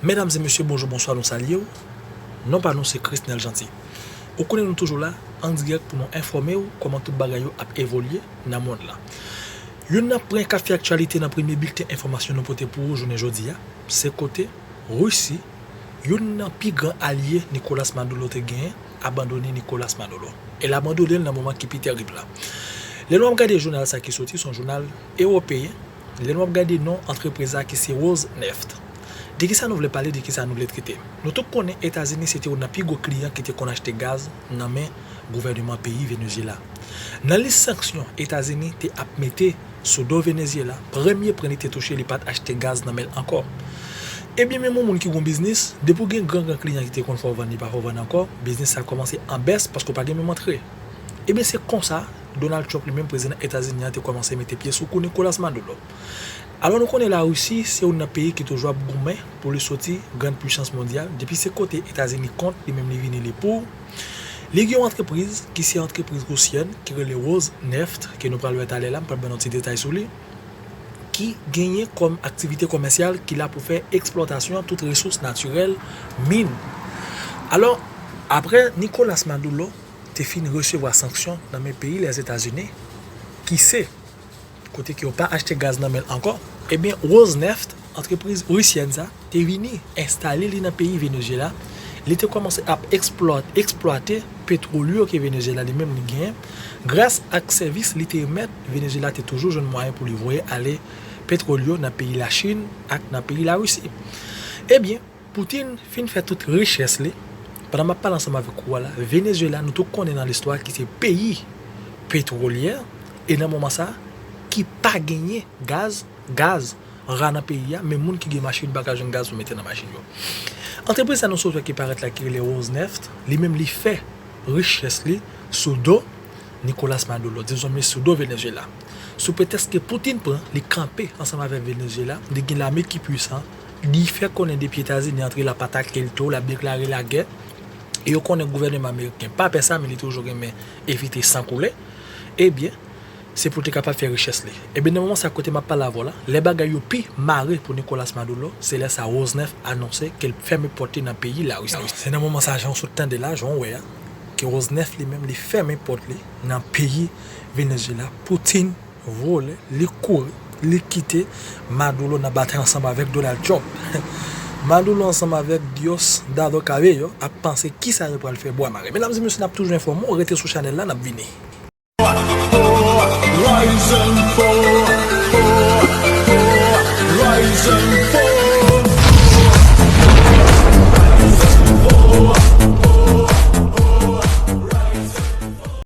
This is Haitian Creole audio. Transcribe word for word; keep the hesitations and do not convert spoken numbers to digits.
Medam e mesye, bonjou, bonswa, nou salye w. Non pa nou se Chrisnel Jeanty. Ou konnen nou toujou la, an dirèk pou nou enfòme w kòman tout bagay yo ap evolye nan mond lan. Youn nan pwen k ap fè aktyalite nan premye bilten enfòmasyon nou pote pou ou jounen jodi a, se kote Risi, youn nan pi gran alye Nicolas Maduro te genyen, abandone Nicolas Maduro. E l abandone l nan moman ki pi terib la. Lè nou ap gade jounal sa ki soti, se yon jounal ewopeyen, lè nou ap gade non antrepriz la ki se Rosneft. De kisa nou vle pale, de kisa nou vle trete? Nou tout konnen Etazini se te youn nan pi gwo kliyan ki te konn achte gaz nan men gouvèneman peyi Venezyela. Nan lis sanksyon Etazini te ap mete sou do Venezyela, premye pwen li te touche, li pa t achte gaz nan men l ankò. Ebyen, menm yon moun ki gon biznis, depi w gen gran gran kliyan ki te konn fè w vann, li pa fè w vann ankò, biznis sa kòmanse an bès paske w pa gen menm antre. Ebyen, se konsa Donald Trump li menm, prezidan Etazini an, te kòmanse mete pye sou kou Nicolas Maduro. Alò, nou konnen Larisi se youn nan peyi ki toujou ap goumen pou li soti grann pwisans mondyal. Depi se kote Etazini kont, li menm li vini li pou. Li gen yon antrepriz ki se antrepriz risyèn ki rele Rosneft, ke nou pral wè talè la, m pral ban nou ti detay sou li, ki genyen kòm aktivite komèsyal ki la pou fè eksplwatasyon tout resous natirèl, min. Alò, apre Nicolas Maduro te fin resevwa sanksyon nan men peyi Lèzetazini, ki se kote ke yo pa achte gaz nan men l ankò, ebyen, Rosneft, antrepriz risyèn sa, te vini enstale li nan peyi Venezyela. Li te kòmanse ap eksplwa-, eksplwate petwòl yo ke Venezyela li menm li genyen, gras ak sèvis li te remèt Venezyela, te toujou jwenn mwayen pou li voye ale petwòl yo nan peyi Lachin ak nan peyi Larisi. Ebyen, Putin fin fè tout richès li. Pandan m ap pale ansanm avèk ou a la, Venezyela, nou tout konnen nan listwa ki se peyi petwolyè, e nan moman sa, ki pa genyen gaz, gaz ra nan peyi a, men moun ki gen machin pa ka jwenn gaz pou mete nan machin yo. Antrepriz sa nou sot wè ki parèt la ki rele Rosneft, li menm li fè richès li sou do Nicolas Maduro, dizon men sou do Venezyela. Sou pretèks ke Putin pran, li kanpe ansanm avèk Venezyela, li gen lame ki pwisan, li fè konnen depi Etazini antre la, l ap atake l tou, l ap deklare lagè. E yo konnen gouvèneman ameriken pa pè sa, men li toujou renmen evite san koule. Ebyen, se pou l te kapab fè richès li. Ebyen, nan moman sa kote m ap pale avè w la, lè bagay yo pi mare pou Nicolas Maduro, se lè sa Rosneft anonse ke l fèmen pòt li nan peyi Larisi. Se nan moman sa, jan w sot tande la, jan w wè a, ke Rosneft li menm, li fèmen pòt li nan peyi Venezyela. Putin vole, li kouri, li kite Maduro nan batay ansanm avèk Donald Trump. Maduro ansanm avèk Diosdado Cabello ap panse kisa yo pral fè bwa mare. Medam e mesye, n ap toujou enfòme w, rete sou chanèl la, n ap vini. Rise and fall, fall, fall, rise and fall.